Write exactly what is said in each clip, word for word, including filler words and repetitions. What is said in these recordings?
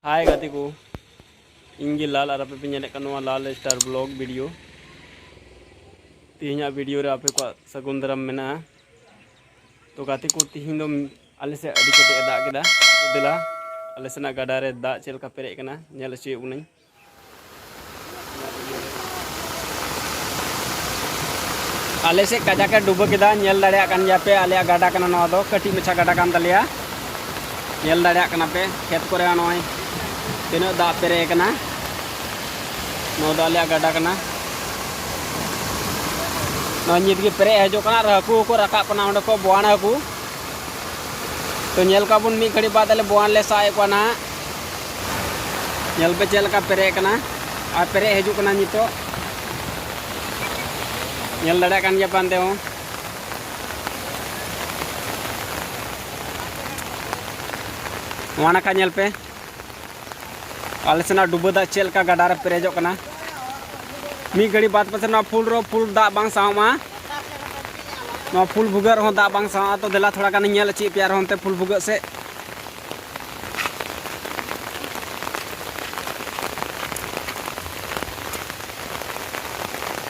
ᱦᱟᱭ ᱜᱟᱛᱮ ᱠᱚ, ᱤᱧ ᱜᱮ ᱞᱟᱞ ᱟᱨ ᱟᱯᱮ ᱯᱮ ᱧᱮᱞᱮᱫ ᱠᱟᱱ ᱱᱚᱣᱟ ᱞᱟᱞ ᱥᱴᱟᱨ ᱵᱞᱚᱜ ᱵᱷᱤᱰᱤᱭᱳ᱾ ᱛᱮᱦᱮᱧᱟᱜ ᱵᱷᱤᱰᱤᱭᱳ ᱨᱮ ᱟᱯᱮ ᱠᱚᱣᱟᱜ ᱥᱟᱹᱜᱩᱱ ᱫᱟᱨᱟᱢ ᱢᱮᱱᱟᱜᱼᱟ᱾ ᱛᱚ ᱜᱟᱛᱮ ᱠᱚ, ᱛᱤᱦᱤᱧ ᱫᱚ ᱟᱞᱮ ᱥᱮᱫ ᱟᱹᱰᱤ ᱠᱮᱴᱮᱡ ᱮ ᱫᱟᱜ ᱠᱮᱫᱟ᱾ ᱛᱚ ᱫᱮᱞᱟ, ᱟᱞᱮ ᱥᱮᱱᱟᱜ ᱜᱟᱰᱟ ᱨᱮ ᱫᱟᱜ ᱪᱮᱫ ᱞᱮᱠᱟ ᱯᱮᱨᱮᱡ ᱠᱟᱱᱟ, ᱧᱮᱞ ᱦᱚᱪᱚᱭᱮᱫ ᱵᱚᱱᱟᱹᱧ᱾ ᱟᱞᱮ ᱥᱮᱫ ᱠᱟᱡᱟᱠ ᱮ ᱰᱩᱵᱟᱹ ᱠᱮᱫᱟ, ᱧᱮᱞ ᱫᱟᱲᱮᱭᱟᱜ ᱠᱟᱱ ᱜᱮᱭᱟ ᱯᱮ, ᱟᱞᱮᱭᱟᱜ ᱜᱟᱰᱟ ᱠᱟᱱᱟ ᱱᱚᱣᱟ ᱫᱚ, ᱠᱟᱹᱴᱤᱡ ᱢᱟᱪᱷᱟ ᱜᱟᱰᱟ ᱠᱟᱱ ᱛᱟᱞᱮᱭᱟ᱾ ᱧᱮᱞ ᱫᱟᱲᱮᱭᱟᱜ ᱠᱟᱱᱟ ᱯᱮ ᱠᱷᱮᱛ ᱠᱚᱨᱮ ᱱᱚᱜᱼᱚᱭ ᱛᱤᱱᱟᱹᱜ ᱫᱟᱜ ᱯᱮᱨᱮᱡ ᱟᱠᱟᱱᱟ᱾ ᱱᱚᱣᱟ ᱫᱚ ᱟᱞᱮᱭᱟᱜ ᱜᱟᱰᱟ ᱠᱟᱱᱟ᱾ ᱱᱚᱣᱟ ᱱᱤᱛ ᱜᱮ ᱯᱮᱨᱮᱡ ᱦᱤᱡᱩᱜ ᱠᱟᱱᱟ ᱟᱨ ᱦᱟᱹᱠᱩ ᱦᱚᱸᱠᱚ ᱨᱟᱠᱟᱵ ᱠᱟᱱᱟ ᱚᱸᱰᱮ ᱠᱚ, ᱵᱳᱣᱟᱲ ᱦᱟᱹᱠᱩ᱾ ᱛᱚ ᱧᱮᱞ ᱠᱚᱣᱟ ᱵᱚᱱ, ᱢᱤᱫ ᱜᱷᱟᱹᱲᱤᱡ ᱵᱟᱫ ᱟᱞᱮ ᱵᱳᱣᱟᱲ ᱞᱮ ᱥᱟᱵ ᱮᱫ ᱠᱚᱣᱟ ᱱᱟᱦᱟᱜ᱾ ᱧᱮᱞ ᱯᱮ ᱪᱮᱫ ᱞᱮᱠᱟ ᱯᱮᱨᱮᱡ ᱠᱟᱱᱟ ᱟᱨ ᱯᱮᱨᱮᱡ ᱦᱤᱡᱩᱜ ᱠᱟᱱᱟ ᱱᱤᱛᱚᱜ᱾ ᱧᱮᱞ ᱫᱟᱲᱮᱭᱟᱜ ᱠᱟᱱ ᱜᱮᱭᱟ ᱯᱮ ᱦᱟᱱᱛᱮ ᱦᱚᱸ᱾ ᱱᱚᱣᱟ ᱱᱟᱠᱷᱟ ᱧᱮᱞ ᱯᱮ, ᱟᱞᱮ ᱥᱮᱱᱟᱜ ᱰᱩᱵᱟᱹ ᱫᱟᱜ ᱪᱮᱫ ᱞᱮᱠᱟ ᱜᱟᱰᱟ ᱨᱮ ᱯᱮᱨᱮᱡᱚᱜ ᱠᱟᱱᱟ᱾ ᱢᱤᱫ ᱜᱷᱟᱹᱲᱤ ᱵᱟᱫ ᱯᱟᱥᱮ ᱱᱚᱣᱟ ᱯᱷᱩᱞ ᱨᱮᱦᱚᱸ ᱯᱷᱩᱞ ᱫᱟᱜ ᱵᱟᱝ ᱥᱟᱦᱚᱵᱼᱟ᱾ ᱱᱚᱣᱟ ᱯᱷᱩᱞ ᱵᱷᱩᱜᱟᱹᱜ ᱨᱮᱦᱚᱸ ᱫᱟᱜ ᱵᱟᱝ ᱥᱟᱦᱚᱵᱼᱟ᱾ ᱛᱚ ᱫᱮᱞᱟ ᱛᱷᱚᱲᱟ ᱜᱟᱱᱤᱧ ᱧᱮᱞ ᱦᱚᱪᱚᱭᱮᱫ ᱯᱮᱭᱟ ᱟᱨᱦᱚᱸ ᱚᱱᱛᱮ ᱯᱷᱩᱞ ᱵᱷᱩᱜᱟᱹᱜ ᱥᱮᱫ᱾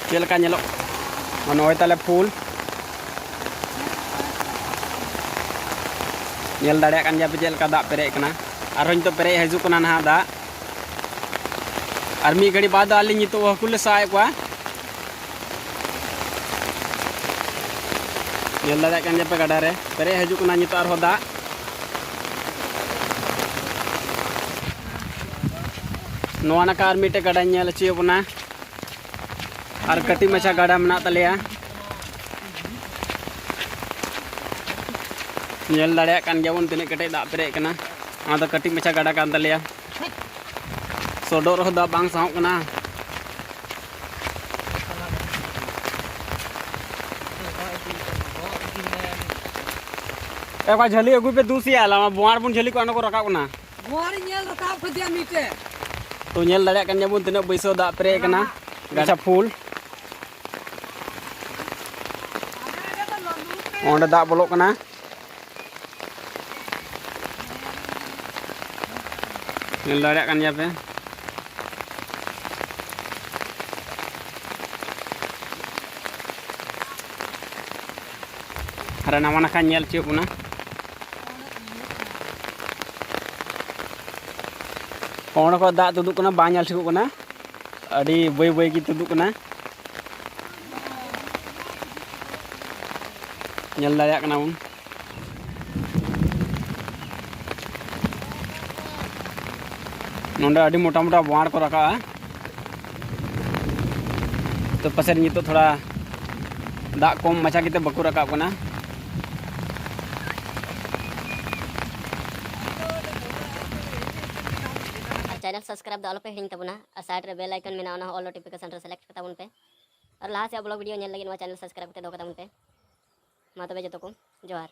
ᱪᱮᱫ ᱞᱮᱠᱟ ᱧᱮᱞᱚᱜ, ᱱᱚᱜᱼᱚᱭ ᱛᱟᱞᱮ ᱯᱷᱩᱞ᱾ ᱧᱮᱞ ᱫᱟᱲᱮᱭᱟᱜ ᱠᱟᱱ ᱜᱮᱭᱟ ᱯᱮ ᱪᱮᱫ ᱞᱮᱠᱟ ᱫᱟᱜ ᱯᱮᱨᱮᱡ ᱠᱟᱱᱟ᱾ ᱟᱨᱦᱚᱸ ᱱᱤᱛᱚᱜ ᱯᱮᱨᱮᱡ ᱦᱤᱡᱩᱜ ᱠᱟᱱᱟ ᱱᱟᱦᱟᱜ ᱫᱟᱜ᱾ ᱟᱨ ᱢᱤᱫ ᱜᱷᱟᱹᱲᱤ ᱵᱟᱫ ᱟᱹᱞᱤᱧ ᱱᱤᱛᱚᱜ ᱦᱟᱹᱠᱩ ᱞᱮ ᱥᱟᱵ ᱮᱫ ᱠᱚᱣᱟ᱾ ᱧᱮᱞ ᱫᱟᱲᱮᱭᱟᱜ ᱠᱟᱱ ᱜᱮᱭᱟ ᱯᱮ ᱜᱟᱰᱟ ᱨᱮ ᱯᱮᱨᱮᱡ ᱦᱤᱡᱩᱜ ᱠᱟᱱᱟ ᱱᱤᱛᱚᱜ ᱟᱨᱦᱚᱸ ᱫᱟᱜ᱾ ᱱᱚᱣᱟ ᱱᱟᱠᱷᱟ ᱟᱨ ᱢᱤᱫᱴᱮᱡ ᱜᱟᱰᱟᱧ ᱧᱮᱞ ᱦᱚᱪᱚᱭᱮᱫ ᱵᱚᱱᱟ᱾ ᱟᱨ ᱠᱟᱹᱴᱤᱡ ᱢᱟᱪᱷᱟ ᱜᱟᱰᱟ ᱢᱮᱱᱟᱜ ᱛᱟᱞᱮᱭᱟ᱾ ᱧᱮᱞ ᱫᱟᱲᱮᱭᱟᱜ ᱠᱟᱱ ᱜᱮᱭᱟᱵᱚᱱ ᱛᱤᱱᱟᱹᱜ ᱠᱮᱴᱮᱡ ᱫᱟᱜ ᱯᱮᱨᱮᱡ ᱠᱟᱱᱟ᱾ ᱚᱱᱟ ᱫᱚ ᱠᱟᱹᱴᱤᱡ ᱢᱟᱪᱷᱟ ᱜᱟᱰᱟ ᱠᱟᱱ ᱛᱟᱞᱮᱭᱟ᱾ ᱥᱚᱰᱚᱜ ᱨᱮᱦᱚᱸ ᱫᱟᱜ ᱵᱟᱝ ᱥᱟᱦᱚᱜ ᱠᱟᱱᱟ᱾ ᱮ, ᱚᱠᱟ ᱡᱷᱟᱹᱞᱤ ᱟᱹᱜᱩᱭ ᱯᱮ ᱫᱩᱥᱮᱭᱟ, ᱟᱞᱟᱝ ᱢᱟ ᱵᱳᱣᱟᱲ ᱵᱚᱱ ᱡᱷᱟᱹᱞᱤ ᱠᱚᱣᱟ, ᱚᱸᱰᱮ ᱠᱚ ᱨᱟᱠᱟᱵ ᱠᱟᱱᱟ᱾ ᱵᱳᱣᱟᱲ ᱤᱧ ᱧᱮᱞ ᱨᱟᱠᱟᱵ ᱠᱮᱫᱮᱭᱟ ᱢᱤᱫᱴᱮᱡ᱾ ᱛᱚ, ᱧᱮᱞ ᱫᱟᱲᱮᱭᱟᱜ ᱠᱟᱱ ᱜᱮᱭᱟᱵᱚᱱ ᱛᱤᱱᱟᱹᱜ ᱵᱟᱹᱭᱥᱟᱹᱣ ᱫᱟᱜ ᱯᱮᱨᱮᱡ ᱠᱟᱱᱟ᱾ ᱜᱟᱪᱷᱟ ᱯᱷᱩᱞ᱾ ᱚᱸᱰᱮ ᱫᱟᱜ ᱵᱚᱞᱚᱜ ᱠᱟᱱᱟ᱾ ᱧᱮᱞ ᱫᱟᱲᱮᱭᱟᱜ ᱠᱟᱱ ᱜᱮᱭᱟ ᱯᱮ᱾ ᱟᱨ ᱱᱟᱣᱟ ᱱᱟᱠᱷᱟ ᱧᱮᱞ ᱦᱚᱪᱚᱭᱮᱫ ᱵᱚᱱᱟ᱾ ᱚᱸᱰᱮ ᱠᱷᱚᱱ ᱫᱟᱜ ᱛᱩᱫᱩᱜ ᱠᱟᱱᱟ, ᱵᱟᱝ ᱧᱮᱞ ᱴᱷᱤᱠᱚᱜ ᱠᱟᱱᱟ, ᱟᱹᱰᱤ ᱵᱟᱹᱭ ᱵᱟᱹᱭ ᱜᱮ ᱛᱩᱫᱩᱜ ᱠᱟᱱᱟ᱾ ᱧᱮᱞ ᱫᱟᱲᱮᱭᱟᱜ ᱠᱟᱱᱟ ᱵᱚᱱ᱾ ᱱᱚᱰᱮ ᱟᱹᱰᱤ ᱢᱚᱴᱟ ᱢᱚᱴᱟ ᱵᱳᱣᱟᱲ ᱠᱚ ᱨᱟᱠᱟᱵᱼᱟ᱾ ᱛᱚ ᱯᱟᱥᱮᱡ ᱱᱤᱛᱚᱜ ᱛᱷᱚᱲᱟ ᱫᱟᱜ ᱠᱚᱢ ᱢᱟᱪᱷᱟ ᱜᱮᱛᱮ ᱵᱟᱠᱚ ᱨᱟᱠᱟᱵ ᱠᱟᱱᱟ᱾ ᱟᱨ channel subscribe ᱫᱚ ᱟᱞᱚᱯᱮ ᱦᱤᱲᱤᱧ ᱛᱟᱵᱚᱱᱟ᱾ ᱟᱨ side ᱨᱮ bell icon ᱢᱮᱱᱟᱜᱼᱟ, ᱚᱱᱟ ᱦᱚᱸ all notification ᱨᱮ select ᱠᱟᱛᱟ ᱵᱚᱱ ᱯᱮ᱾ ᱟᱨ ᱞᱟᱦᱟ ᱥᱮᱫ vlog video ᱧᱮᱞ ᱞᱟᱹᱜᱤᱫ ᱱᱚᱣᱟ channel subscribe ᱠᱟᱛᱮ ᱫᱚᱦᱚ ᱠᱟᱛᱟ ᱵᱚᱱ ᱯᱮ᱾ ᱢᱟ ᱛᱚᱵᱮ ᱡᱚᱛᱚ ᱠᱚ ᱡᱚᱦᱟᱨ᱾